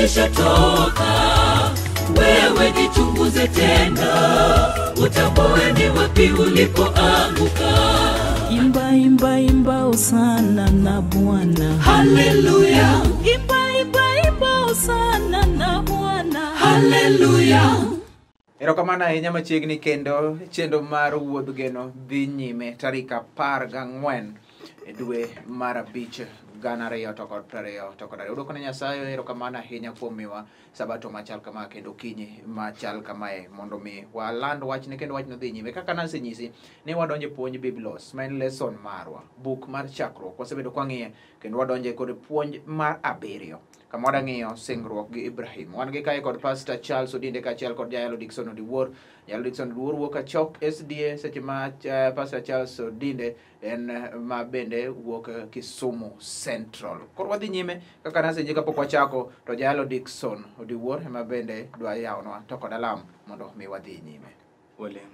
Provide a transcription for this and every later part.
Ulishatoka. Wewe jichunguze tena, utambue ni wapi ulipoanguka. Imba, imba, imba hosana na Bwana. Haleluya. Imba, imba, imba hosana na Bwana. Haleluya. Erokamano ahinya machiegni kendo chenro mar Wuodh Geno dhi nyime tarik 14 e dwe mar 5 2022. Odwoko ne Nyasaye erokamano ahinya kuom miwa sabato machal kama kendo okinyi machal kamae mondo mi waland wachne kendo wachno dhi nyime. Kaka nasenyisi ni wadonjo e puonj Biblos ma en lesson marwa, buk mar chakruok wasebedo kwang'iye kendo wadonjo kod puonj mar 7 kama wadang'iyo singruok gi Ibrahim. Wan gi kae kod Pastor Charles Odinde kaachiel kod Jayalo Dickson Odiwuor. Jayalo Dickson Odiwuor wuok Achok SDA, seche ma Pastor Charles Odinde en ma bende wuok Kisumu Central. Koro wadhi nyime kaka nasenyisi kapok wachako, to Jayalo Dickson Odiwuor ema bende dwa yawonwa to kod alam mondo mi wadhi nyime. Walem.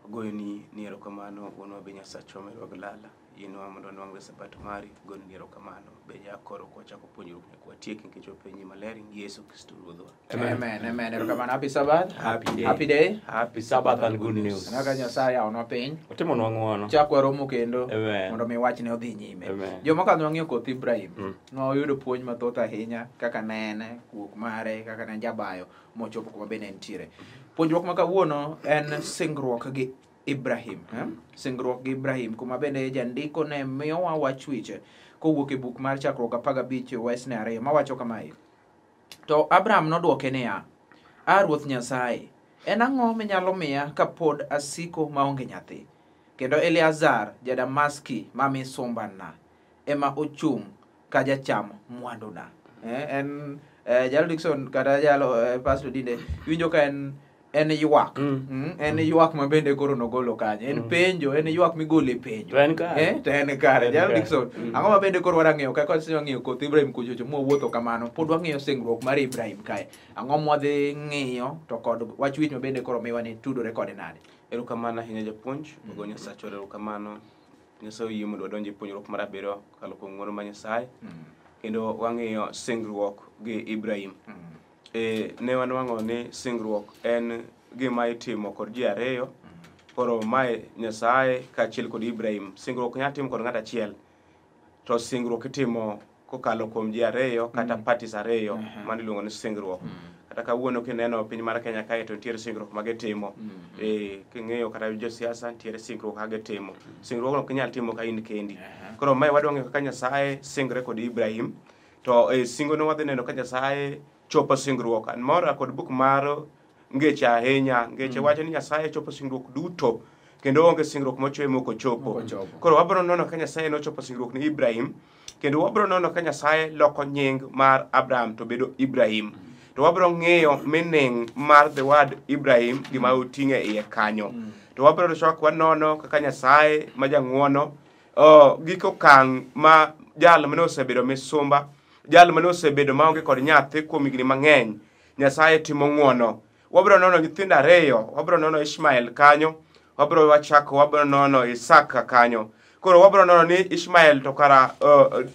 Wagoyoni ni erokamano wuonwa be Nyasachwa merwa gi lala. Yienwa mondo wanwang' sabato mari, goni ni erokamano. Be jakoro kwachako puonjruok nyaka watiek nikech wapenji maler gi Yesu Kristo Ruodhwa. Amen, amen. Erokamano. Happy Sabbath. Happy day. Happy day. Happy Sabbath and good news. Anaka Nyasaye yawonwa piny. Otimonwa ng'uono. Chak waromo kendo Amen. mondo mi wachne odhi nyime. Amen. Joma kadho wang'iyo koth Ibrahim, nwayudo puonj mathoth ahinya kaka ne en kuok mare, kaka ne en jabayo mochopo kuma bende entiere. Puonjruok ma kawuono en singruok gi Ibrahim, Singruok gi Ibrahim, kuma bende jandiko ne miyowa wach wiche kowuok e buk mar Chakruok 15 wesne 2 mawacho kamae. To Abraham nodwoke niya, "A Ruoth Nyasaye, en ang'o minyalo miya kapod asiko maonge nyathi? Kendo Eleazar ja-Damaski ma misumbana ema ochung' ka jacham mwanduna." En Jalo Dickson kata Jalo Pastor Odinde winjo ka en ywak. En ywak ma bende koro nogolo kanyo. En penjo, en ywak migolo e penjo. To en kare. To en kare. Jalo Dickson, ang'o ma bende koro warang'iyo ka kose wang'iyo koth Ibrahim kuchocho mwawuotho kamano, pod wang'iyo singruok mar Ibrahim kae. Ang'o mwadhi ng'iyo to kod wach wich ma bende koro miwa ni tudore kode nade? Erokamano ahinya japuonj, wago Nyasacha erokamano. Nyasaye oyie mondo wadonj e puonjruok mar 7 kokalo kuom ng'wono mar Nyasaye. Kendo wang'iyo singruok gi Ibrahim. Ne wanwang'o ni singruok en gima itimo kod ji ariyo. Koro mae Nyasaye kaachiel kod Ibrahim. Singruok nyalo timo kod ng'ato achiel, to singruok itimo kokalo kuom ji ariyo kata parties ariyo, mano iluongo ni singruok. Kata kawuono kineno piny mar Kenya kae to nitiere singruok ma gitimo. King'iyo kata josiasa nitiere singruok ma gitimo. Singruokno ok inyal timo ka in kendi. Koro mae wadwa ng'eyo kaka Nyasaye singre kod Ibrahim. To singono wadhi neno ka Nyasaye chopo singruok. An mora kod buk mar Ngeche ahinya. Ngeche wacho ni Nyasaye chopo singruok duto, kendo onge singruok mochwe mok ochopo. Koro wabiro nono ka Nyasaye nochopo singruok ni Ibrahim, kendo wabiro nono ka Nyasaye loko nying mar Abraham to bedo Ibrahim. To wabiro ng'iyo meaning mar the word Ibrahim gima oting'o e iye kanyo. To wabiro chak wanono kaka Nyasaye ma jang'uono giko okang' ma jal mane osebedo misumba, jal mane osebedo maonge kod nyathi kuom higni mang'eny, Nyasaye timo ng'uono. Wabiro nono nyithindo ariyo, wabiro nono Ishmael kanyo, wabiro wachako wabiro nono Isaka kanyo. Koro wabiro nono ni Ishmael to kara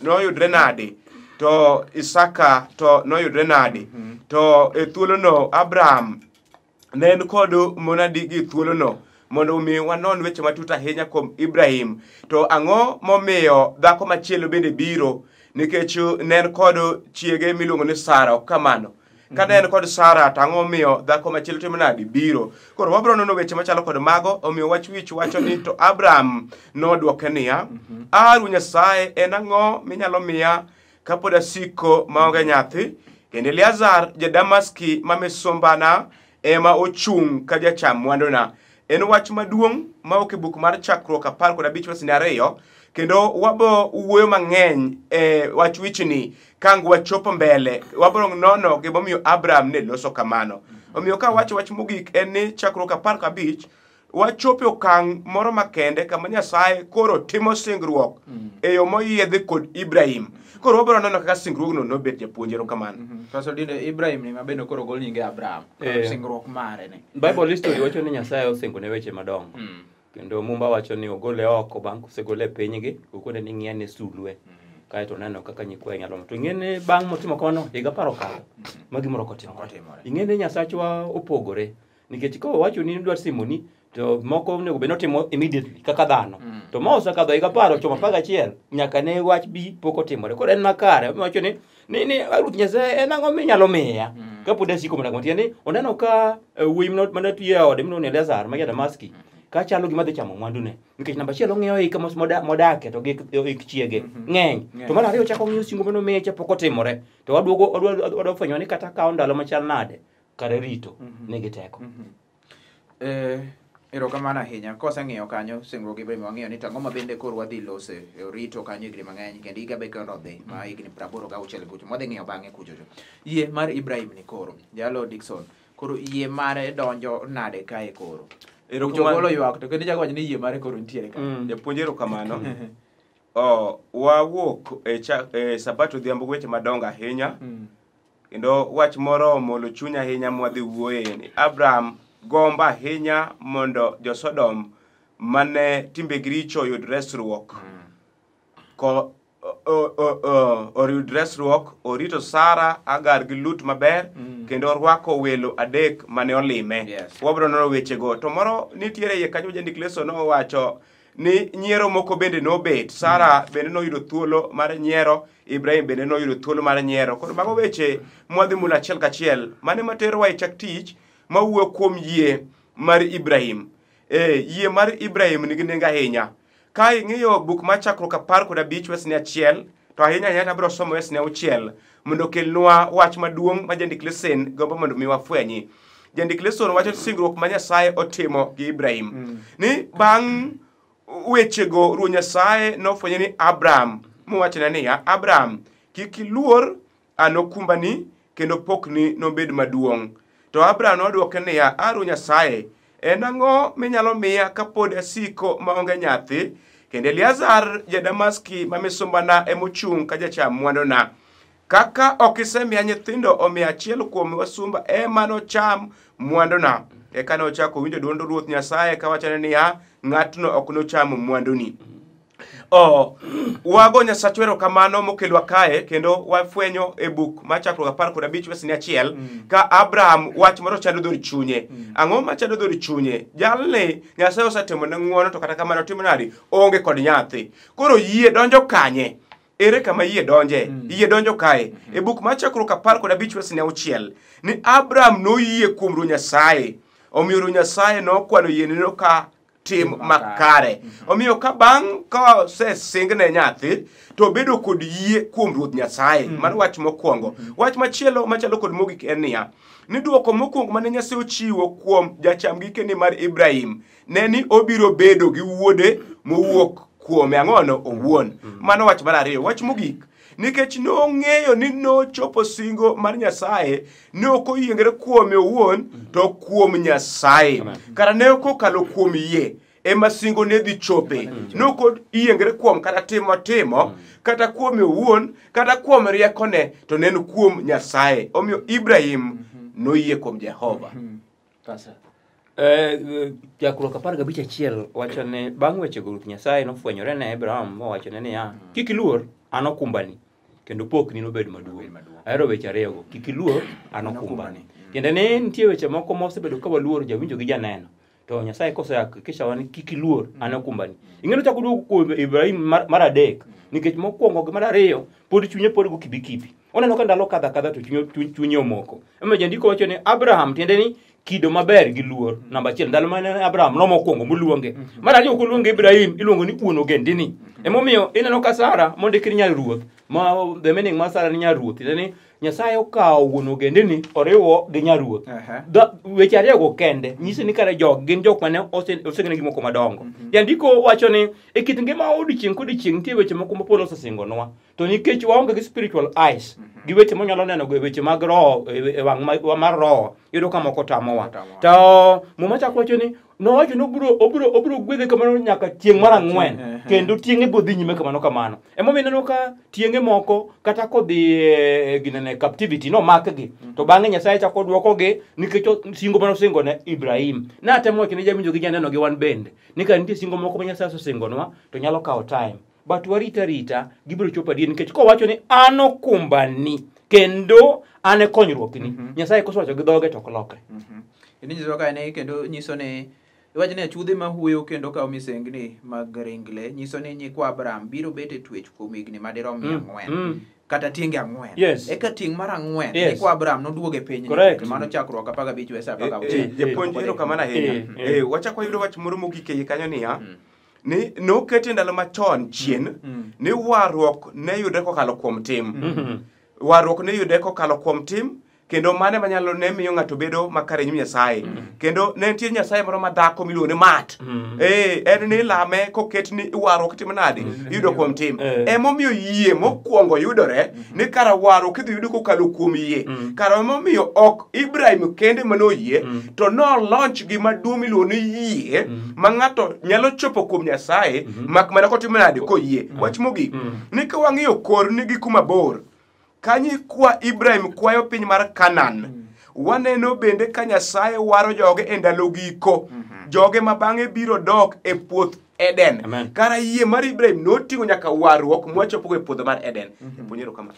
noyudre nade, to Isaka to noyudre nade. To e thuolono Abraham ne en kod mon adi gi thuolono, mondo omi wanon weche matut ahinya kuom Ibrahim. To ang'o momiyo dhako machielo bende biro, nikech ne en kod chiege miluongo ni Sara, ok kamano? Ka ne en kod Sara, to ang'o momiyo dhako machielo timo nade biro? Koro wabiro nono weche machalo kod mago. Omiyo wach wich wacho ni to Abraham nodwoke niya, "A Ruoth Nyasaye, en ang'o minyalo miya kapod asiko maonge nyathi? Kendo Eleazar ja-Damaski ma misumbana ema ochung' ka jacham mwanduna." En wach maduong' ma ok e buk mar Chakruok 15 verse 2, kendo wabo wuoyo mang'eny e wach wichni ka ang' wachopo mbele. Wabiro nono gimomiyo Abraham ne loso kamano. Omiyo ka wacho wach mogik en ni Chakruok 15 wachopo e okang' moro makende kama Nyasaye koro timo singruok e yo moyiedhi kod Ibrahim. Koro wabiro neno kaka singruogno nobet japuonj. Erokamano. Pastor Odinde, Ibrahim ni mabende koro ogol nyinge Abraham. Singruok mare ni. Bible history wacho ni Nyasaye osingone weche madongo. Kendo Mumba wacho ni ogole oko bang' kosegole e pinygi, okone ni ng'iyane sulwe. Kaeto oneno kaka nyikwaye nyalo to ing'e ni bang' motimo kamano higa 10 okalo ma gimoro ok otimore. Ing'e ni Nyasachwa opogore nikech ka owacho ni idwa simoni to moko onego bed ni otimo immediately kaka dhano. To ma osekadho higa 10 ochomo 11 nyaka ne wach bi pok otimore. Koro en makare owacho ni Ruoth Nyasaye en ang'o minyalo miya kapod asiko mana kama. Tiende ni oneno ka wuoyi mane tiyo e ode miluongo ni Eleazar ma ja Damaski ka chalo gima dhi chamo mwandune nikech namba achiel ong'iyo hik modake to gi hik chiege ng'eny. To mar ariyo ochako ong'iyo singo mane omiye cha pok otimore. To waduogo wadwa fwenyo ni kata kawo ndalo machal nade kare rito nigi teko. Erokamano ahinya. Koseng'iyo kanyo singruok gi Ibrahim wang'iyo ni to ang'o ma bende koro wadhi lose rito kanyo higni mang'eny kendo higa be kendo odhi ma higni 86 kucho mwadhi ng'iyo bang'e kucho cho. Yie mar Ibrahim ni koro Jalo Dickson koro yie mare donjo nade kae koro? Kucho golo ywak to kendo ichako wacho ni yie mare koro nitiere ka. Japuonj erokamano. Wawuok e sabato odhiambo weche madongo ahinya. Kendo wach moro omolo chuny ahinya mwadhi wuoye ni Abraham gombo ahinya mondo jo-Sodom mane timbegi richo oyud resruok. Oyud resruok, orito Sara, Agar gi Lut maber, kendo orwako welo 3 mane olime. Wabiro nono wechego. To moro nitiere iye kanyo jandik leso nowacho ni nyiero moko bende nobet. Sara bende noyudo thuolo mar nyiero, Ibrahim bende noyudo thuolo mar nyiero. Koro mago weche mwadhi mulo achiel kachiel. Mane materowa e chak tich mawuoyo kuom yie mar Ibrahim. Yie mar Ibrahim nigi nengo ahinya. Ka ing'iyo buk mar Chakruok 15 wesne 1, to ahinya ahinya abiro somo wesne 6 mondo okelnwa wach maduong' ma jandik lesen gombo mondo mi wafwenyi. Jandik lesen wacho singruok ma Nyasaye otimo gi Ibrahim. Ni bang' wechego Ruoth Nyasaye nofwenyo ni Abraham, mowachone niya, Abraham, kik iluor, an okumbani kendo pokni nobed maduong'. To Abraham nodwoke niya, A Ruoth Nyasaye, en ang'o minyalo miya kapod asiko maonge nyathi? Kendo Eliazar ja-Damaski ma misumbana emochung' ka jacham mwanduna. Kaka ok isemiya nyithindo, omiyo achiel kuom wasumba ema nocham mwanduna. Eka nochako winjo dwond Ruoth Nyasaye kawachone niya, ng'atno ok nocham mwanduni. Wago Nyasachwa erokamano mokelwa kae kendo wafwenyo e buk mar Chakruok 15 wesne 1 ka Abraham wach moro chando dhood chunye. Ang'o machando dhood chunye? Jalni Nyasaye osetimone ng'wono to kata kamano otimo nadi? Oonge kod nyathi. Koro yie donjo kanye? Ere kama yie donje? Yie donjo kae. E buk mar Chakruok 15 wesne 6 ni Abraham noyie kuom Ruoth Nyasaye. Omiyo Ruoth Nyasaye nokwano yieneno ka tim makare. Omiyo ka bang' ka osesingne nyathi to obedo kod yie kuom Ruoth Nyasaye. Mano wach mokwongo. Wach machielo machalo kod mogik en niya, ni dwoko mokwongo mane Nyasaye ochiwo kuom jacham gikeni mar Ibrahim ne ni obiro bedo gi wuode mowuok kuome ang'ono owuon. Mano wach mar ariyo. Wach mogik, nikech nong'eyo ni nochopo singo mar Nyasaye, ne ok oyiengre kuome owuon to kuom Nyasaye. Kara ne kokalo kuom yie ema singo ne dhi chope. Ne ok oyiengre kuom kata timo kata kuome owuon kata kuom riekone, to ne en kuom Nyasaye. Omiyo Ibrahim noyie kuom Jehova. Chakruok 15:1 wacho ni bang' wechego Ruoth Nyasaye nofwenyore ne Abraham mowachone niya, kik iluor, an okumbani kendo pokni nobed maduong'. Ahero weche ariyogo, kik iluor, an okumbani. Tiende ni nitie weche moko mosebedo ka waluor jawinjo gi janeno. To Nyasaye kosehakikishawa ni kik iluor, an okumbani. Ing'e nochako duogo kuom Ibrahim mar adek, nikech mokwongo gi mar ariyo pod chunye pod go kibikibi. Oneno ka ndalo kadho akadha to chunye omoko. Emomiyo jandiko wacho ni Abraham tiende ni kido maber gi luor. Namba 1, ndalo mane Abraham nomokwongo moluonge. Mar ariyo ok oluonge Ibrahim, iluongo ni wuon ogendini. Emomiyo ineno ka Sara mondiki ni nyar ruoth, ma the meaning mar Sara ni nyar ruoth, tiende ni Nyasaye okawo wuon ogendini oriwo gi nyar ruoth. Weche ariyogo kende nyiso ni kare jog gin jok mane osengenegi moko madongo. Jandiko wacho ni e kit ngima odiechieng' kodiechieng' nitie weche moko ma polo osesingonwa. To nikech waonge gi spiritual eyes, gi weche mwanyalo neno go e weche mag roho, e wang' mar roho, iyudo ka moko tamowa. To Muma chako wacho ni nowacho ni obiro gwedhe kamano nyaka tieng' mar 4, kendo tieng'e biro dhi nyime kamano kamano. Emomiyo ineno ka tieng'e moko kata kodhi ginene captivity nomakgi, to bang'e Nyasaye chako duokogi nikech singo mane osingo ne Ibrahim. Natemo wacho ni jawinjo gi janeno gi wan bende ni ka nitie singo moko ma Nyasaye osesingonwa to nyalo kawo time. But warita rita gibiro chopo adier nikech kowacho ni an okumbani kendo an e konyruokni. Nyasaye kosewacho gi dhoge to ok lokre. Kendo nyiso ka ne kendo nyiso ni iwacho ni achudhe ma huyo kendo kawo misengni mag ring le nyiso ni nyikwa Abraham biro bet e twech kuom higni madirom 400 kata tienge 4. Yes. Eka tieng' mar 4 Yes. nyikwa Abraham noduogo e piny. Correct. Mano chakruok 15 wes 16. Japuonj erokamano ahinya. Wachako wayudo wach moro mogik e iye kanyo niya, ni nokete ndalo machon chien ni warruok ne yudre kokalo kuom tim. Warruok ne yudre kokalo kuom tim, kendo mane manyalo ne miyo ng'ato bedo makare e nyim Nyasaye. Kendo ne nitie Nyasaye moro ma dhako miluongo ni Mat. En ni ilame koket ni warruok timo nade? Iyudo kuom tim. Emomiyo yie mokwongo yudore ni kara warruok idhi yudo kokalo kuom yie. Kara emomiyo ok Ibrahim kende mane oyie, to nolonch gima duong' miluongo ni yie ma ng'ato nyalo chopo kuom Nyasaye mak mana kotimo nade koyie. Wach mogik ni ka wang'iyo kor nigi kuma bor, ka nyikwa Ibrahim kwayo piny mar Canaan, waneno bende ka Nyasaye waro joge e ndalo giko. Joge ma bang'e biro dok e puoth Eden. Amen. Kara yie mar Ibrahim noting'o nyaka warruok mwachopogo e puodho mar Eden. Japuonj erokamano.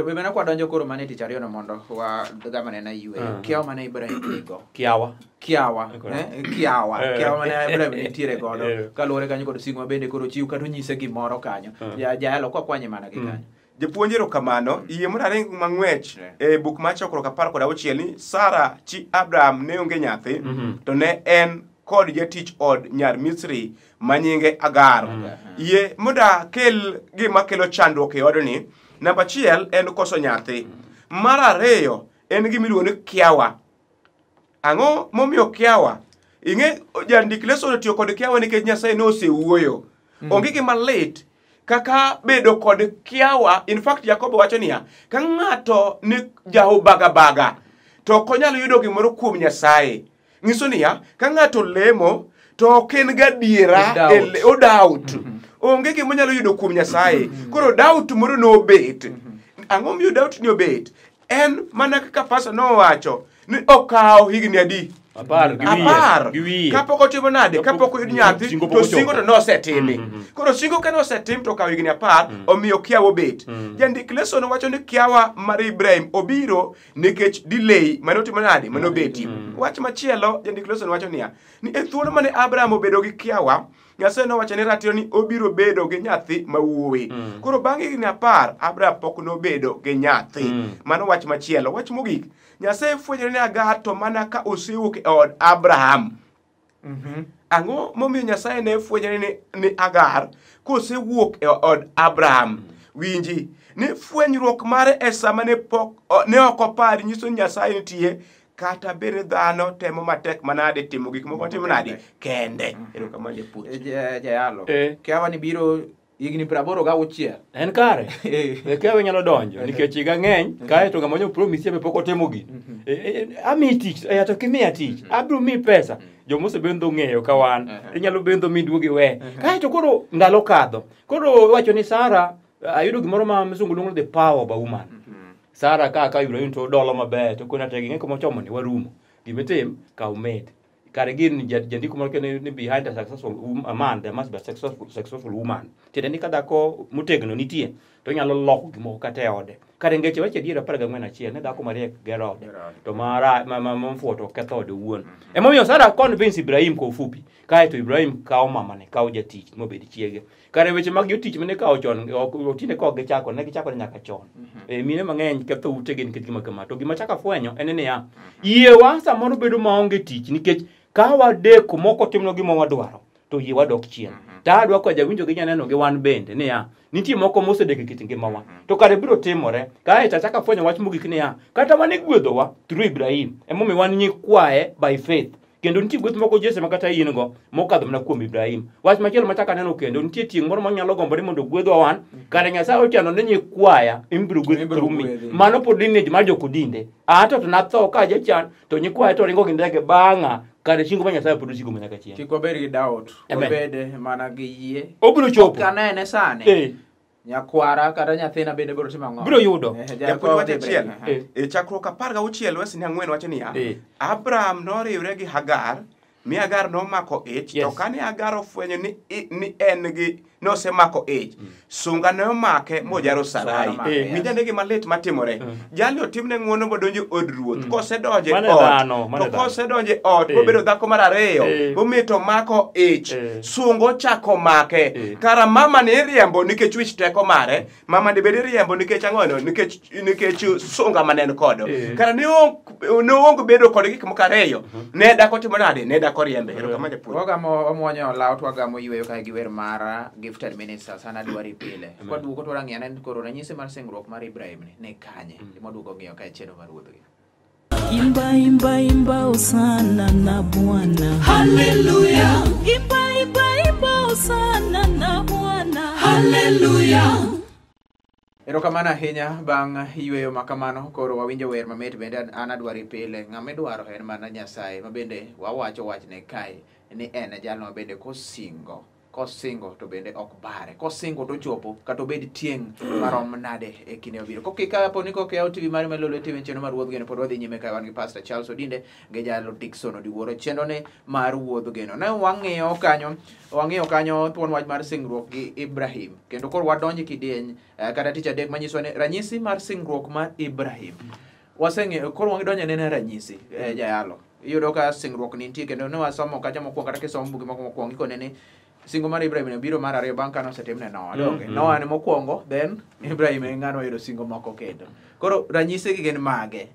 Be mana kwa donjo koro mane tich ariyo no mondo wa gamane na yweyo. Kiawa mane Ibrahim nigo. Kiawa. Kiawa, Correct. kiawa, kiawa mane Ibrahim nitiere godo. Kaluwore kanyo kod singo ma bende koro chiw kata onyise gimoro kanyo. Jayalo kwa kwanye mana gi kanyo. Japuonj erokamano. Yie mondo aring mang'wech e buk mar chokruok 16 ni Sara chi Abraham ne onge nyathi, to ne en kod jatich od nyar Misri ma nyinge Agar. Yie mondo akel gima kelo chandruok e odni. Namba 1 en koso nyathi. Mar 2 en gima iluongo ni kiawa. Ang'o momiyo kiawa? Ing'e jandik leso otiyo kod kiawa nikech Nyasaye nosewuoyo. Onge gima lit kaka bedo kod kiawa. In fact Jakobo wacho niya, ka ng'ato ni jahubagabaga to ok onyal yudo gimoro kuom Nyasaye. Nyiso niya, ka ng'ato lemo to ok en gadiera, O doubt. o doubt. Onge gima onyalo yudo kuom Nyasaye. Koro doubt moro nobet. Ang'o miyo doubt ni obet? En mana kaka pastor nowacho ni okawo higni adi? 10 gi wiye. 10 Gi wiye. Kapok otimo nade? Kapok oyud nyathi Singo pok to ochopo. singo to nosetimi. Koro singo ka nosetim to okawo higni 10, omiyo kiawa obet. Jandik leso nowacho ni kiawa mar Ibrahim obiro nikech delay mane otimo nade? Mane obeti. Wach machielo jandik leso nowacho niya, ni e thuolo mane Abraham obedo gi kiawa, Nyasaye nowacho ne ratiro ni obiro bedo gi nyathi ma wuowi. Koro bang' higni 10, Abraham pok nobedo gi nyathi. Mano wach machielo. Wach mogik, Nyasaye fwenyore ne Agar to mana ka osewuok e od Abraham. Ang'o momiyo Nyasaye ne fwenyore ni Agar kosewuok e od Abraham? Winji, ni fwenyruok mare e sama ne pok ne ok opar nyiso ni Nyasaye nitie, kata bed ni dhano temo matek manade timo gik moko timo nade kende. Erokamano japuonj. Jayalo. Kiawa ni biro higni 86. En kare. Kiawa nyalo donjo nikech higa ng'eny kae to ng'ama nyo promise be pok otimo gini. Amiyi tich, to kimiya tich, abiro miyi pesa. Joma osebendho ng'eyo ka wan, inyalo bendho miduogi we. Kae to koro ndalo kadho. Koro iwacho ni Sara, ayudo gimoro ma msungu luongo ni the power of a woman. Sara ka Ibrahim to dolo maber to kona tegi ng'e kuma ochomo ni warumo. Gimitim, kaw maid. Kare gin jandiko moro kene ni behind a successful a man there must be a successful woman. Tiende ni ka dhako motegno nitie to onyalo loko gimoko kata e ode. Kare ngeche wacho adier 14:1 ne dhako mariek gero ode. To mara ma mfuwo to ketho ode owuon. Emomiyo Sara convince Ibrahim kwa ufupi. Kae to Ibrahim kawo mamane, kawo jatich mobed chiege. Kare weche mag jotich mane kawo chon ok tinde ka ok gichako, ne gichako nyaka chon. Mine mang'eny ketho utegi nikech gima kama. To gima chako afwenyo en niya, yiewa samoro bedo maonge tich nikech ka wadeko mok otimnwa gima wadwaro to yie wadok chien. To adwa kwa jawinjo gi janeno gi wan bende niya, nitie moko mosedeko e kit ngimawa. To kare biro timore. Kae to achako afwenyo wach mogik niya, kata wan igwedhowa through Ibrahim, emomiyo wan nyikwaye by faith. Kendo nitie gweth moko Jesse ma kata in go mokadho mana kuom Ibrahim. Wach machielo machako aneno kendo nitie tieng' moro manyalo gombo ni mondo ogwedhwa wan, kare Nyasaye ochano ni nyikwaya ibiro gwedh Ibiro through me. gwedhi. Mano pod lineage mar jokodinde. Ato to natho ka ajachan to nyikwaya to ringo gi ndege bang'a kare singo ma Nyasaye pod osiko manyaka chieng'. Kik wabed gi doubt. Amen. Wabed mana gi yie. Obiro chopo. Kanene sani. Nyakwara kata nyathina bende biro timo ang'o? Biro yudo. Japuonj wach achiel. Eh. E chakruok 16 wes ni 4 wacho niya, Eh. Abraham noriwre gi Hagar, mi Hagar nomako ich, to Yes. kane Hagar ofwenyo ni en gi nosemako ich. Sunga ne omake mojaro Sarai. Sunga nomake, yes. Winj ane gima lit matimore. Jali otimne ng'uono modonjo e od ruoth. Kosedonjo e Mano e ot, dhano, mano to e dhano. kosedonjo e ot, mobedo dhako mar ariyo, momiyo to mako ich. Sunga ochako make. Kara mama ni iriembo nikech wich teko mare, mama ni bende iriembo nikech ang'ono, nikech sunga mane en kodo. Kara ne oonge bedo kod gik moko ariyo. Ne dak otimo nade? Ne dak oriembe. Erokamano japuonj. Wagamo wamuonyo olaw to wagamo yweyo kae gi wer mar Gifted Ministers an adwari pile. Kwaduogo to warang'iyo ane koro ranyisi mar singruok mar Ibrahim ni ne kanye? Ema waduogo ng'iyo kae chenro mar wuodhgi. Imba, imba, imba hosana na Bwana. Haleluya, Imba, imba, imba hosana na Bwana. haleluya. Erokamano ahinya bang' yweyo ma kamano koro wawinjo wer mamit bende an adwari pile. Ng'ama idwaro en mana Nyasaye ma bende wawacho wachne kae ni en jalno ma bende kosingo to bende ok bare kosingo to ochopo kata obed tieng' marom nade e kinde mabiro. Kapo ni kok iyawo TV mari mar Lolwe TV chenro mar Wuodh Geno pod wadhi nyime kae wan gi Pastor Charles Odinde gi jalo Dickson Odiwuor e chenro ni mar Wuodh Geno. Ne wang'iyo kanyo thuon wach mar singruok gi Ibrahim kendo koro wadonjo e kidieny kata tich adek manyiso ni ranyisi mar singruok mar Ibrahim. Waseng'eyo koro wadonjo nene ranyisi jayalo. Iyudo ka singruok ni nitie kendo ne wasomo kacha mokwongo kata kisomo buge moko mokwongo ikone ni singo mar Ibrahim ne biro mar ariyo bang' kane osetimne Noah. Donge? Noah ne mokwongo then Ibrahim e ng'ano oyudo singo moko kendo. Koro ranyisi gi gin mage?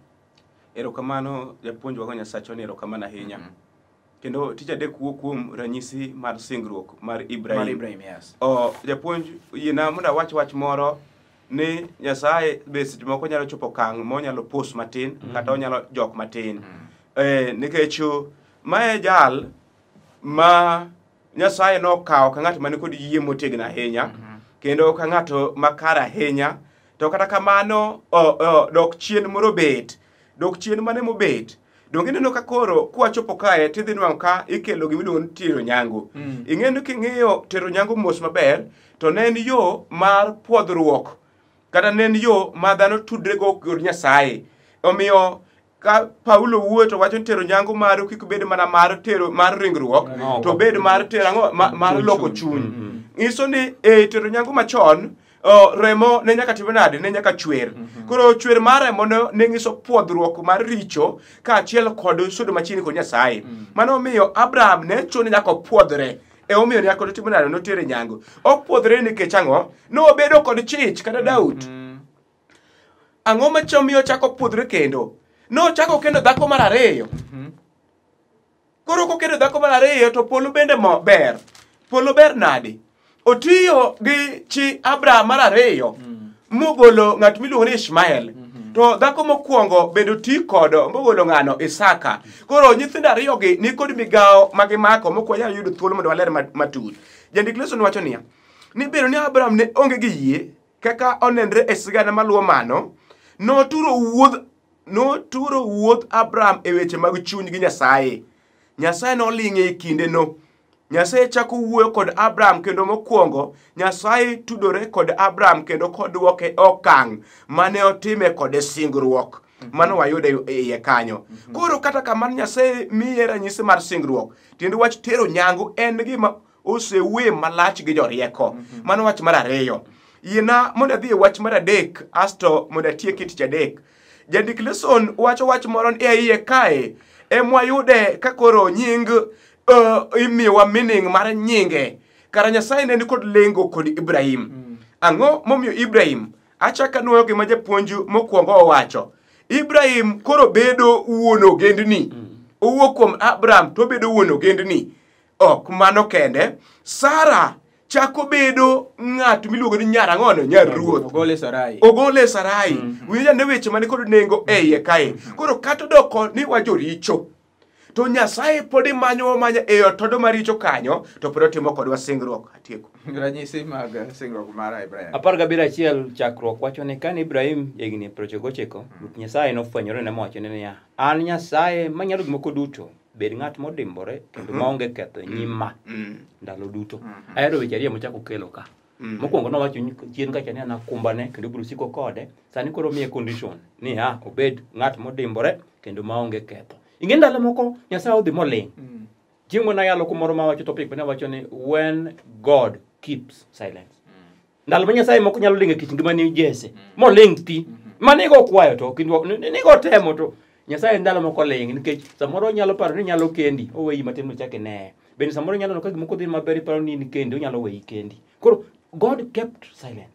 Erokamano japuonj wago Nyasachwa ni erokamano ahinya. Kendo tich adek wuok kuom ranyisi mar singruok mar Ibrahim. Mar Ibrahim, yes. O, japuonj yiena mondo awach wach moro ni Nyasaye be seche moko nyalo chopo okang' monyalo pos matin kata onyalo jok matin. Nikech mae jal ma Nyasaye nokawo ka ng'at mani kod yie motegno ahinya kendo ka ng'ato makare ahinya to kata kamano dok chien moro bet dok chien mane mobet donge ineno ka koro kwachopo kae tidhi nwang'o ka ikelo gimiluongo ni tero nyangu. Ing'e ni king'iyo tero nyangu mos maber to ne en yo mar pwodhruok kata ne en yo ma dhano tudre go kod Nyasaye. Omiyo ka Paulo wuoyo to wacho ni tero nyangu maru kik bed mana mar tero mar ringruok No, to bed mar tero ang'o mar loko chuny. Nyiso ni e tero nyangu machon remo ne nyaka tim nade ne nyaka chwer. Koro chwer mar remo ne nyiso pwodhruok mar richo kaachiel kod sudo machiegni kod Nyasaye. Mano omiyo Abraham ne chune nyaka opwodhre. Emomiyo nyaka notimo nade notere nyangu. Opwodhre nikech ang'o? Nobedo kod chich kata Daud. Ang'o machomiyo ochako pwodhre kendo? Nochako kendo dhako mar ariyo. Koro kokendo dhako mar ariyo to polo bende mo ber. Polo ber nade? Otiyo gi chi Abraham mar ariyo mogolo ng'at miluongo ni Ishmael. To dhako mokwongo bende oti kodo mogolo ng'ano Isaka. Koro nyithindo ariyogi ni kod migawo ma gimako mok wanyal yudo thuolo mondo waler matut. Jandik Leson wacho niya, ni bedo ni Abraham ne onge gi yie kaka onenre e sigana maluwo mano, noturo wuodh Abraham e weche mag chuny gi Nyasaye. Nyasaye noling'e e kindeno. Nyasaye chako wuoyo kod Abraham kendo mokwongo Nyasaye tudore kod Abraham kendo kodwoke okang' mane otime kode singruok. Mano wayudo e iye kanyo. Koro kata kamano Nyasaye miye ranyisi mar singruok. Tiend wach tero nyangu en gima osewuoye malach gi jorieko. Mano wach mar ariyo. Yiena mondo adhi e wach mar adek asto mondo atieki tich adek. Jandik Leson wacho wach moro e iye kae emwayude ka koro nying imiyowa meaning mar nyinge. Kara Nyasaye ne nikod lengo kod Ibrahim. Ang'o momiyo Ibrahim? Achako anuoyo gima japuonj mokwongo owacho. Ibrahim koro bedo wuon ogendni. Owuok kuom Abraham to obedo wuon ogendni. Ok mano kende. Sara chako bedo ng'at miluongo ni nyar ang'ono? Nyar ruoth. Ogole Sarai. Ogole Sarai. Winj ane weche mani kod nengo e iye kae. Koro kata odoko ni wajoricho, to Nyasaye pod imanyowa manya e otodo maricho kanyo to pod otimo kodwa singruok. Atieko. Ranyisi mag singruok mar Ibrahim. 17 chakruok wacho ni kane Ibrahim jahigni 99, Ruoth Nyasaye nofwenyore ne mowachone niya, An Nyasaye manyalo gik moko duto, bed ng'at modimbore kendo maonge ketho e nyima ndalo duto. Ahero weche ariyo mochako kelo ka. Mokwongo nowacho chien kacha ni an akumbane kendo obiro siko kode. Sani koro omiye condition niya obed ng'at modimbore kendo maonge ketho. Ing'e ndalo moko Nyasaye odhi moling'. Chieng' moro nayalo kumoro mawacho topic mane wacho ni when God keeps silence. Ndalo ma Nyasaye moko nyalo ling' e kit ngimani Jesse, moling' thi. Manigo kwayo to ok nigo temo to Nyasaye ndalo moko ling' nikech samoro onyalo paro ni nyalo kendi, oweyi matin mochak ineye. Bende samoro nyalo neno ka gimoko dhi maber iparo ni in kendi, onyalo weyi kendi. Koro God kept silent.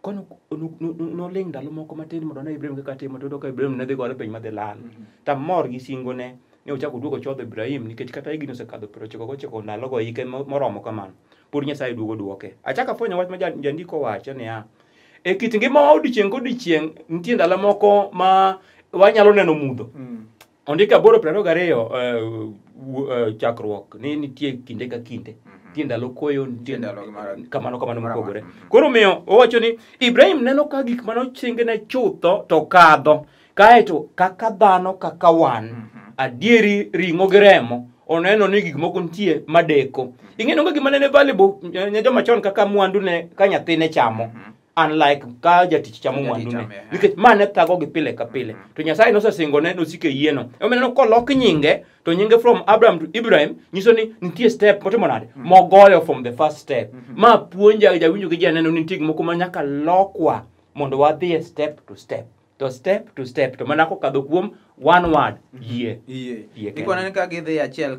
Kono noling' ndalo moko matin mondo ne Ibrahim kaka timo to oyudo ka Ibrahim ne dhi gore piny madhi lal. Tamor gi singone ne ochako oduogo chodho Ibrahim nikech kata higni osekadho 99 ndalogo hike moromo kamano. Pod Nyasaye duogo duoke. Achako afwenyo wach ma jandiko wacho niya, e kit ngimawa odiechieng' kodiechieng' nitie ndalo moko ma wanyalo neno mudho. Ondiko 8:22 chakruok ni nitie kinde ka kinde. Nitie ndalo koyo, nitie ndalo kamano kamano mopogore. Koro miyo owacho ni Ibrahim neno ka gik mane osingne chutho to kadho. Kaeto kaka dhano kaka wan, adieri ring'o gi remo, oneno ni gik moko nitie madeko. Ing'e onge gima nene valuable ne joma chon kaka mwandu ne ka nyathine chamo. Unlike ka jatich chamo mwandu ne. Nikech ma ne thago gi pile ka pile. To Nyasaye nosesingone nosike yieno. Emomiyo neno kolok nyinge, to nyinge from Abraham to Ibrahim nyiso ni nitie step motimo nade? Mogoyo from the first step. Ma puonja jawinjo gi janeno ni nitie gik moko ma nyaka lokwa mondo wadhi step to step. To step to step to mana kokadho kuom one word, yie. Yie. Yie kende. Ikona ni ka gidhi achiel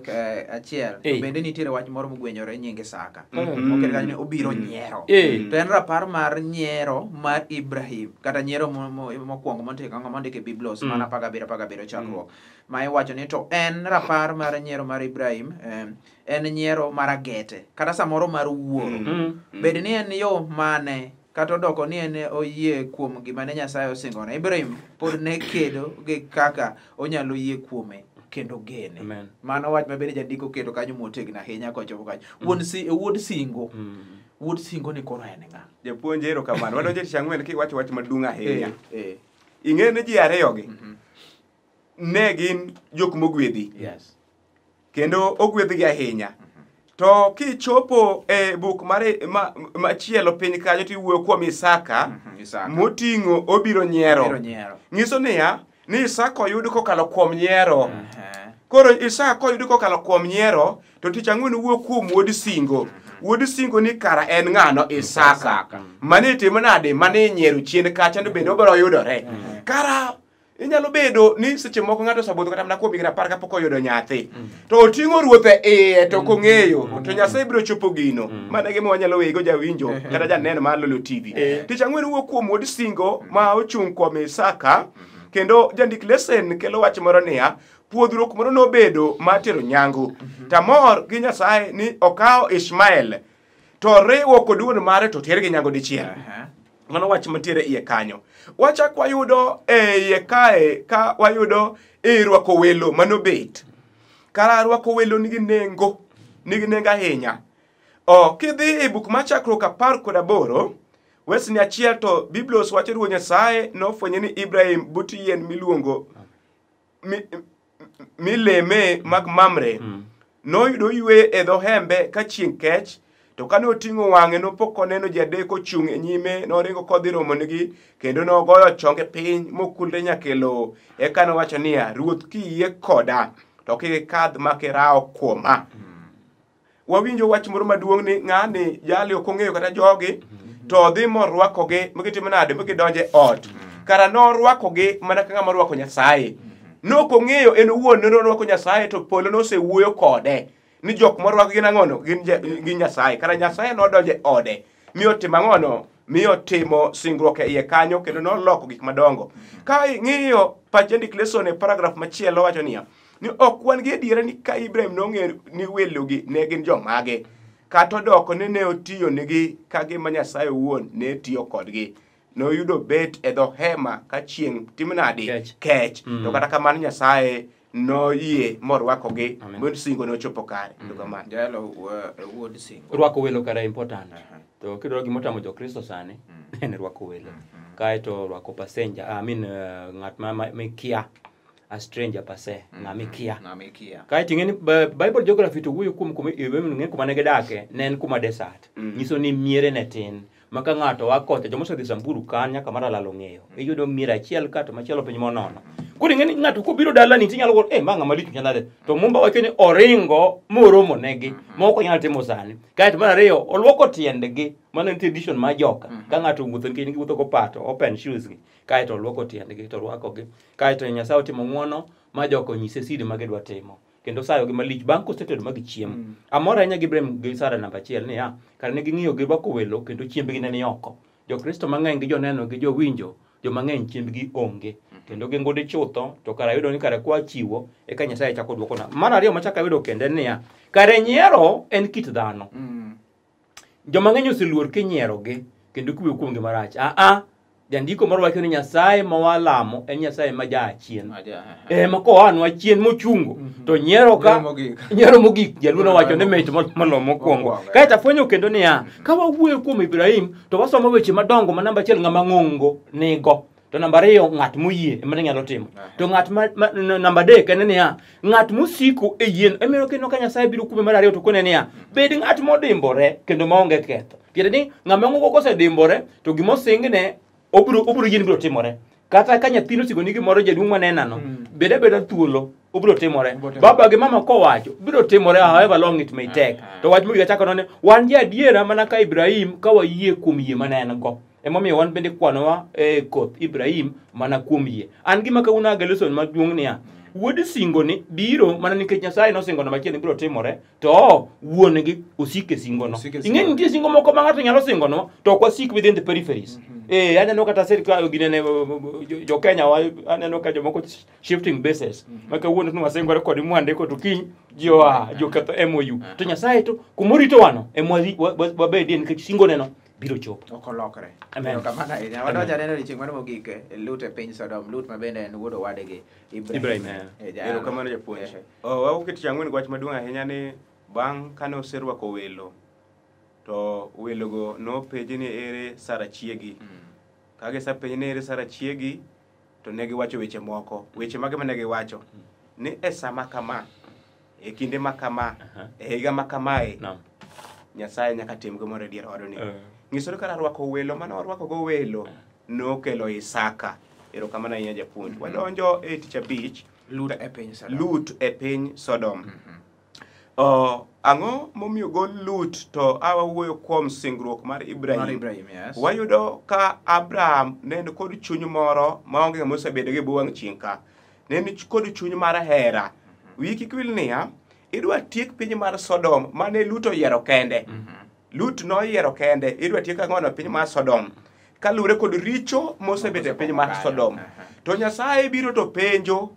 achiel, to bende nitiere wach moro mogwenyore nying Isaka. Moket kanyo ni obiro nyiero. To en rapar mar nyiero mar Ibrahim, kata nyiero mokwongo mondik e Biblos, mana 17 17 chakruok. Ma iwacho ni to en rapar mar nyiero mar Ibrahim, en nyiero mar agete, kata samoro mar wuoro. Bed ni en yo mane, kata odoko ni en oyie kuom gima ne Nyasaye osingone. Ibrahim pod ne kedo gi kaka onyalo yie kuome kendo gene. Mano wach ma bende jandiko keto kanyo motegno ahinya kochopo kanyo. Wuod singo. Wuod singo ni koro en ng'a? Japuonj erokamano. Wadonjo e tich ang'wen kiwacho wach maduong' ahinya. Ing'e ni ji ariyogi ne gin jok mogwedhi. Yes. Kendo ogwedhgi ahinya. To kichopo e buk machielo piny kanyo tiwuoyo kuom Isaka, moting'o obiro nyiero. Nyiso niya, ni Isaka oyud kokalo kuom nyiero. Koro Isaka koyud kokalo kuom nyiero, to tich ang'wen wuoyo kuom wuod singo. Wuod singo ni kara en ng'ano? Isaka. Mane itimo nade? Mane nyiero chien kacha no bende obiro yudore. Kara inyalo bedo ni seche moko ng'ato osebudho kata mana kuom higni 10 kapok oyudo nyathi. To oting'o ruoth e iye to ok ong'eyo. To Nyasaye biro chopo gino. Mano e gima wanyalo weyego jawinjo kata janeno mar Lolo TV. Tich ang'wen wuok kuom wuod singo ma ochung' kuom Isaka. Kendo jandik lesen kelo wach moro niya, puodhruok moro nobedo mar tero nyangu. Tamor gi Nyasaye ni okawo Ishmael to riwo kod wuon mare to tergi nyangu dichiel. Mano wach mantiere iye kanyo. Wachak wayudo e iye kae ka wayudo e rwako welo manobet. Kara rwako welo nigi nengo, nigi nengo ahinya. Kidhi e buk mar Chakruok 18, wesni 1 to Biblos wacho Ruoth Nyasaye nofwenyo ni Ibrahim but yien miluongo mileme mag Mamre. Noyudo yweyo e dho hembe ka chieng' kech. To kane oting'o wang'e nopok oneno ji adek ochung' e nyime, noringo kodhi romonegi, kendo nogoyo chonge piny mokulre nyaka e lowo. Eka nowacho niya, Ruoth kiyie koda, to kik ikadh mak irawo kuoma. Wawinjo wach moro maduong' ni ng'ani jali ok ong'eyo kata jogi, to odhi morwakogi, magitimo nade, magidonjo e ot. Kara norwakogi mana ka ng'ama orwako Nyasaye. Nok ong'eyo en owuon ni norwako Nyasaye to polo nosewuoyo kode. Ni jok morwako gin ang'ono? Gin Nyasaye. Kara Nyasaye nodonjo e ode, mi otimo ang'ono? Mi otimo singruok e iye kanyo kendo noloko gik madongo. Ka ing'iyo pach jandik leson e paragraf machielo wacho niya, ni ok wan gi adiera ni ka Ibrahim nong'eyo ni welogi ne gin jomage, kata odoko ni ne otiyo nigi ka gima Nyasaye owuon ne tiyo kodgi. Noyudo bet e dho hema ka chieng' timo nade? Kech. To kata kamano Nyasaye noyie morwakogi, mondo singo nochopo kare. Jalo wuod singo. Rwako welo kare important. To kidwaro gima otamo Jokristo sani, en rwako welo. Kaeto rwako passenger, I mean ng'at ma mikia, a stranger per se, ng'ama ikia. Kaeto ing'e ni Bible geography to wuoyo kuom kuma ing'e kuma ne gidake, ne en kuma desert. Nyiso ni miere ne tin. Ma ka ng'ato oa kocha, joma osedhi Samburu kan nyaka Maralal ong'eyo. Iyudo mier achiel ka to machielo piny monono. Koro ing'e ni ng'ato kobiro dalani tinyalo go eh ma ng'ama lich nade. To Mumba wacho ni oringo moromo negi ma ok onyal timo sani. Kaeto mar ariyo oluoko tiendgi mano en tradition mar joka. Ka ng'ato owuotho nikech giwuotho gopato open shoes gi. Kaeto oluoko tiendgi to orwakogi. Kaeto Nyasaye otimo ng'uono ma joka onyise siri ma gidwa timo. Kendo sayogi malich bang' kosetedo ma gichiemo. Amor ahinya gi Ibrahim gi Sara namba achiel niya, kare ne ging'iyo girwako welo kendo chiembgi ne ni oko. Jokristo mang'eny gi joneno gi jowinjo, joma ng'eny chiembgi onge. Kendo gingudi chutho, to kare ayudo ni kare kwa chiwo, eka Nyasaye chako duokona. Mar ariyo machako ayudo kendo en niya, kare nyiero en kit dhano. Joma ng'eny oseluor kinyierogi kendo kiwuoyo kuomgi marach. Aa, jandiko moro wacho ni Nyasaye ma walamo en Nyasaye ma jaachien. Ma koanwa chien mochungo to nyiero ka nyiero mogik jaluo nowacho ni mit molo mokwongo. Kaeto afwenyo kendo niya, ka wawuoyo kuom Ibrahim to wasomo weche madongo ma namba achiel ng'ama ng'ongo nigo. To namba ariyo ng'at moyie ema ne nyalo timo. To ng'at ma namba adek en niya, ng'at mosiko e yien emiyo kendo ka Nyasaye biro kuome mar ariyo to kone niya, bed ng'at modimbore kendo maonge ketho. Tiende ni ng'ama ng'ongo kosedimbore to gimosingne obiro yien biro timore. Kata ka nyathino osingo ni gimoro jaduong' manenano, bed abeda thuolo, obiro timore. Baba gi mama kowacho, biro timore however long it may take. To wach mogik achako none, wan ji adiera mana ka Ibrahim ka wayie kuom yie mane en go. Emomiyo wan bende kwanowa e koth Ibrahim mana kuom yie. An gima kawuono agelo son maduong' niya, wuod singo ni biro mana nikech Nyasaye nosingo namba achiel ni biro timore, to wuon-gi osik e singono. Ing'e ni nitie singo moko ma ng'ato nyalo singonwa, to ok wasik within the peripheries. Aneno kata sirkal ginene jo Kenya wa aneno ka jomoko shifting bases. Ma kawuono to wasingore kod mwandiko to kiny ji oa ji oketho MOU. To Nyasaye to kumorito wano ema wabedie nikech singoneno biro chopo. Ok olokre. Amen. Erokamano ahinya. Wadonjo aneno odiechieng' mar mogik Lut e piny Sodom. Lut ma bende en wuod owadgi Ibrahim. Ibrahim, Erokamano japuonj. Wawuok e tich ang'wen gi wach maduong' ahinya ni bang' kane oserwako welo to welogo nopenji ni ere Sara chiegi. Ka gisepenje ni ere Sara chiegi to ne giwacho weche moko. Weche mage mane giwacho? Ni e sama kama, e kinde ma kama, e higa ma kamae, Nyasaye nyaka tim gimoro e dier odni. Nyiso ni kara rwako welo mane warwako go welo nokelo Isaka. Erokamano ahinya japuonj. Wadonjo e tich abich. Lut e piny Sodom. Lut e piny Sodom. Ang'o momiyo gol Lut to awuoyo kuom singruok mar Ibrahim? Mar Ibrahim, yes. Wayudo ka Abraham ne en kod chuny moro maonge ng'ama osebedo gi bwo wang' chieng' ka. Ne en kod chuny mar hera. Wiyi kik wil niya, idwa tiek piny mar Sodom mane Lut oyiero kende. Lut noyiero kende, idwa tiek ang'ono piny mar Sodom. Kaluwore kod richo mosebedo e piny mar Sodom. To Nyasaye biro to penjo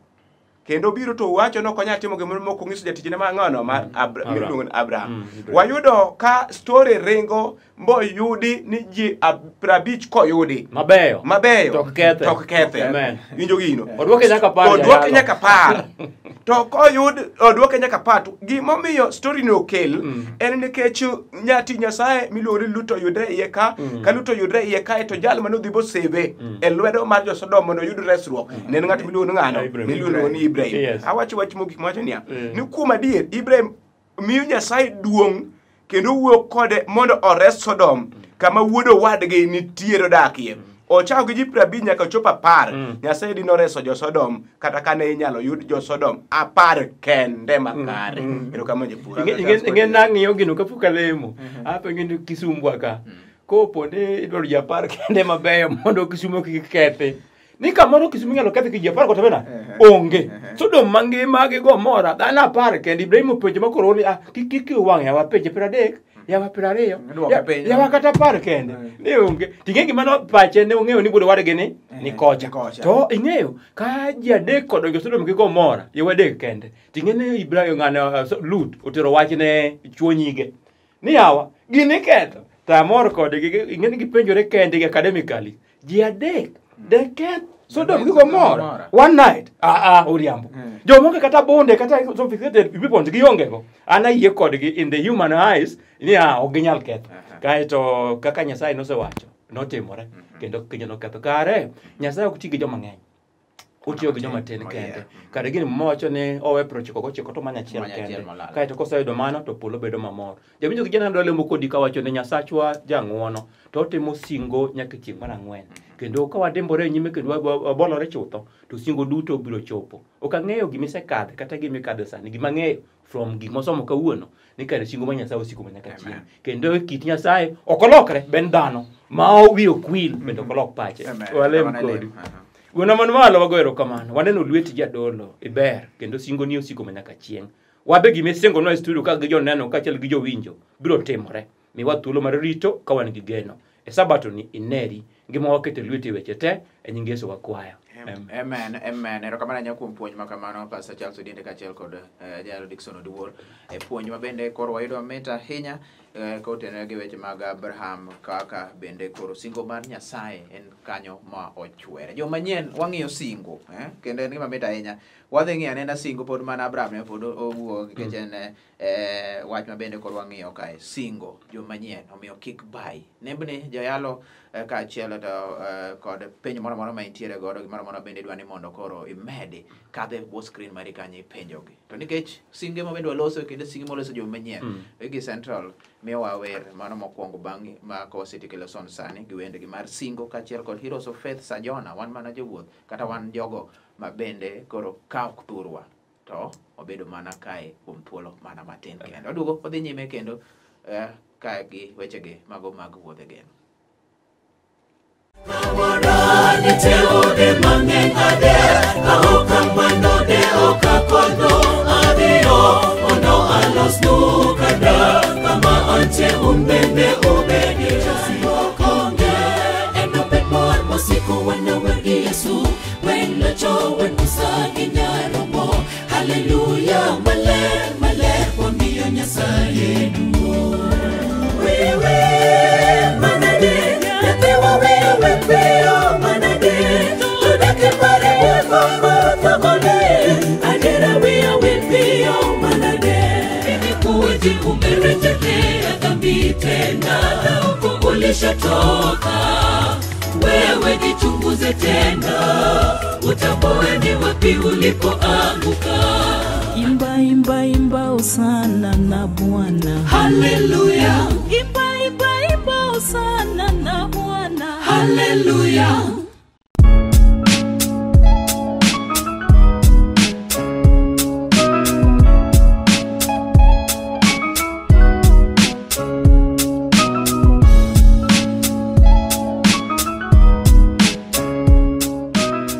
kendo biro to wacho ni ok onyal timo gimoro mok onyiso jatichne ma ng'ano mar miluongo ni Abraham. Wayudo ka story ringo moyudi ni ji 50 koyudi mabeyo mabeyo to ok kethe. to ok kethe. Amen. Winjo gino Odwoke nyaka par. Odwoke nyaka par. To koyud odwoke nyaka par to gimomiyo story ni okel en nikech nyati Nyasaye miluongo ni Lut oyudre iye ka ka Lut oyudre iye kae to jal mane odhi boseve e lwedo mar jo Sodom mondo oyud resruok ne en ng'at miluongo ni ng'ano Ibrahim. miluongo ni Ibrahim. Yes. Awacho wach mogik mawacho niya ni kuom adier Ibrahim miyo Nyasaye duong' kendo wuoyo kode mondo ores Sodom kama wuod owadgi nitiere odakie. Ochako gi ji 50 nyaka ochop 10. Nyasaye dino reso jo Sodom kata kane inyalo yud jo Sodom 10 kende makare. Erokamano japuonj. Ing'e nang'iyo gino kapok alemo. Apenjo ni Kisumbwa ka. Kopo ni idwaro ji 10 kende mabeyo mondo Kisumo kik kethi. Ni kamoro Kisumo inyalo kethi gi ji 10 kata bena? Onge. Sodom mangima gi Gomora dhano 10 kende. Ibrahim openjo makoro ni kik kik wang' yawa penje 30 yawa 20 Duoke piny. yawa kata 10 kende. Ni onge. Ting'e gima no pache ne ong'eyo ni wuod owadgi ni ni kocha. To ing'eyo ka ji adek odonjo Sodom gi Gomora yawa adek kende. Ting'e ni Ibrahim ng'ano Lut otero wach ne chuo nyige. Ni yawa gini ketho. To amor kodgi ing'e ni gipenjore kendgi academically. Ji adek de keth Sodom gi Gomora one night. Oriambo. Jomoko kata bonde kata sophisticated weapons gionge go. An ayie kodgi in the human eyes ni ok ginyal ketho. Kaeto kaka Nyasaye nosewacho notimore kendo kendo noketho. Kare Nyasaye ok ti gi joma ng'eny. Otiyo gi joma tin kende. Kare gini mowacho ni owe 99 to manyo achiel kende. Kaeto koseyudo mano to polo bedo mamor. Jawinjo gi janeno lemo kodi kawacho ni Nyasachwa jang'uono to otimo singo nyaka chieng' mar ang'wen. Kendo ka wadimbore nyime kendo wabolore chutho, to singo duto biro chopo. Ok ang'eyo gima isekadhe kata gima ikadhe sani. Gima ang'eyo from gik mosomo kawuono ni kare singo ma Nyasaye osiko manyaka chieng'. Kendo kit Nyasaye ok olokre, ben dhano ma wiye ok wil bende ok olok pache. Walem kodi. Wuonwa man malo wago erokamano. Waneno lweti jadolo, iber kendo singoni osiko manyaka chieng'. Wabe gima isingonwa e studio ka gi joneno kaachiel gi jowinjo biro timore. Miwa thuolo mar rito ka wan gi geno. E sabato ni ineri, ngima waketo e lweti e weche te, e nying Yesu wakwayo. Amen. Amen. Amen. Erokamano ahinya kuom puonj ma kamano Pastor Charles Odiende kaachiel kod Jalo Dickson Oduor. E puonj ma bende koro wayudo mamit ahinya kotenore gi weche mag Abraham kaka bende koro singo mar Nyasaye en kanyo ma ochwere. Joma nyien wang'iyo singo, kendo en gima mit ahinya. Wadhi ng'iyo anena singo pod mana Abraham ne pod owuok nikech en wach ma bende koro wang'iyo kae singo joma nyien omiyo kik bai. Nembni jayalo kaachiel to kod penjo moro amora ma intiere godo gimoro amora bende idwa ni mondo koro imedi kadhe bwo screen mari kanyo ipenjogi. To nikech singe ma bende waloso kendo singe moloso joma nyien gi Central miyowa wer mano mokwongo bang' ma kawasetieko lesson sani gi wendegi mar singo kaachiel kod Heroes of Faith Sajona wan mana jowuoth kata wan jogo ma bende koro ka ok thurwa to obedo mana kae kuom thuolo mana matin kendo. Waduogo wadhi nyime kendo kae gi wechegi mago mag wuodhe geno. Hallelujah, maler, maler, wamiyo Nyasaye duong'. Wewe manade, nyathewa wewe piyo manade, to dak e pare wuoth thagore, adiera wiya wil piyo manade. Imekuwaje umerejelea dhambi tena, na huko ulishatoka? Wewe jichunguze tena, utambue ni wapi ulipoanguka. Imba, imba, imba hosana na Bwana. Haleluya. Imba, imba, imba hosana na Bwana. Haleluya.